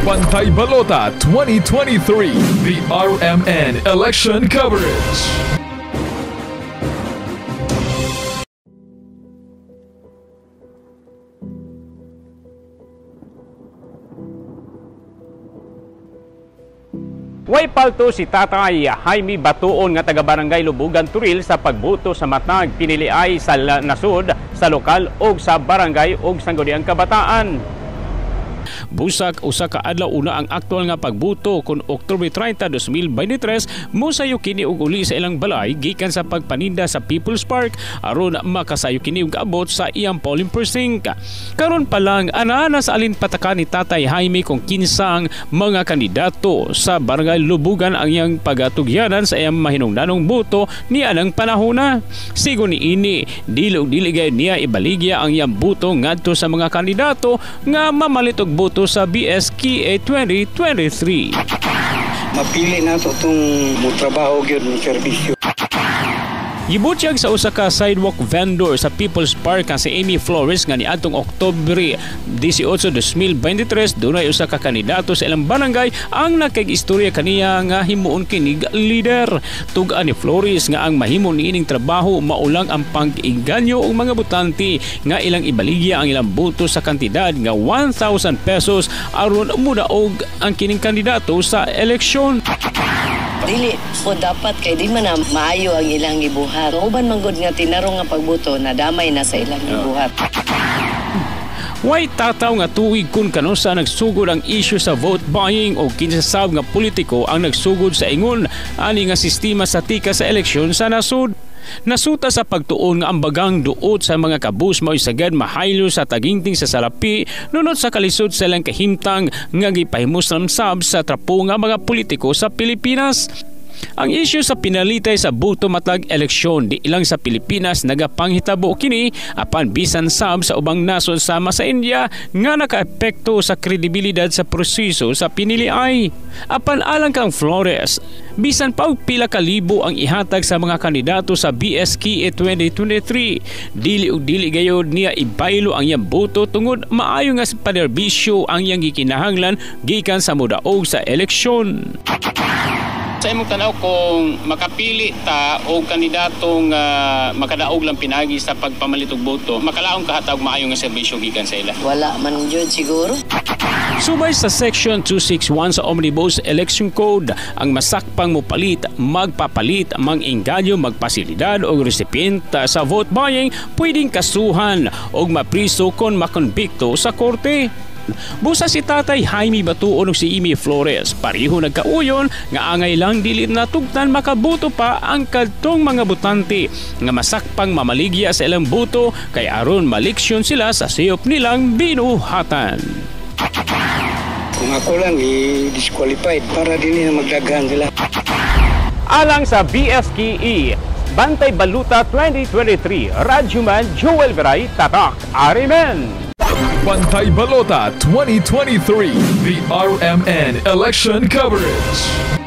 Bantay Balota 2023, the RMN election coverage. Way palto si Tatay Jaime Batuon nga taga Barangay Lubugan Turil sa pagbuto sa matag piniliay sa nasod, sa lokal og sa barangay og Sangguniang Kabataan. Busak usa ka adlaw una ang aktual nga pagbuto kon Oktubre 30, 2023 mosayo kini og uli sa ilang balay gikan sa pagpaninda sa People's Park aron makasayo kini og abot sa iyang polling precinct. Karon pa lang ana sa alin pataka ni Tatay Jaime kung kinsang mga kandidato sa Barangay Lubugan ang iyang pagatugyanan sa iyang mahinungdanong boto ni anang panahona. Sigon ni ini, dili og dili gayud niya ibaligya ang iyang boto ngadto sa mga kandidato nga mamalit og boto sa BSKA 2023. Mapili na ito itong trabaho gyud ng serbisyo. Gibutyag sa usa ka sidewalk vendor sa People's Park ang si Amy Flores nga niadtong Oktubre 18, 2023 dunay usa ka kandidato sa ilang barangay ang nakig-istorya kaniya nga himuon kinig leader. Tug-an ni Flores nga ang mahimo niining trabaho maulang ang pang-inganyo og mga botante nga ilang ibaligya ang ilang boto sa kantidad nga 1,000 pesos aron mudaog ang kining kandidato sa eleksyon. Dili po dapat kay di man na maayo ang ilang gibuhat. Uban man gud nga tinarong nga pagbuto nadamay na sa ilang gibuhat. Way tataw nga tuig kun kanusa nagsugod ang isyu sa vote buying o kinsasab nga politiko ang nagsugod sa ingon ani nga sistema sa tika sa eleksyon sa nasod. Nasuta sa pagtuon nga ang bagang duot sa mga kabus mao'y sagad mahaylo sa taginting sa salapi nunot sa kalisod sa ilang kahimtang nga gipahimuslam sab sa trapo nga mga politiko sa Pilipinas. Ang isyu sa pinalitay sa buto matag eleksyon di ilang sa Pilipinas nagapanghitabo kini apan bisan sab sa ubang nasod sama sa India nga nakaepekto sa kredibilidad sa proseso sa piniliay. Apan alang kang Flores, bisan pa og pila ka libo ang ihatag sa mga kandidato sa BSKA 2023, dili og dili gayod niya ibaylo ang iyang boto tungod maayo nga panerbisyo ang iyang gikinahanglan gikan sa modaog sa eleksyon. Sa imong tanaw kung makapili ta og kandidatong makadaog lang pinagi sa pagpamalit og boto, makalaong kahatag maayo nga serbisyo gikan sa ila? Wala man jud siguro. Subay sa Section 261 sa Omnibus Election Code, ang masakpang mopalit, magpapalit, mang-engganyo, magpasilidad o resipienta sa vote buying pwedeng kasuhan o mapriso kon makonbikto sa korte. Busa si Tatay Jaime Batuon ug si Amy Flores pareho nagkauyon nga angay lang dili natugtan makaboto pa ang kadtong mga botante nga masakpang mamaligya sa ilang boto kay aron maleksyon sila sa siyop nilang binuhatan. Kung ako lang i-disqualified para dili na magdaghan sila. Alang sa BSKE Bantay Baluta 2023, Radyoman Joel Veray, Tatak RMN. Bantay Balota 2023, the RMN election coverage.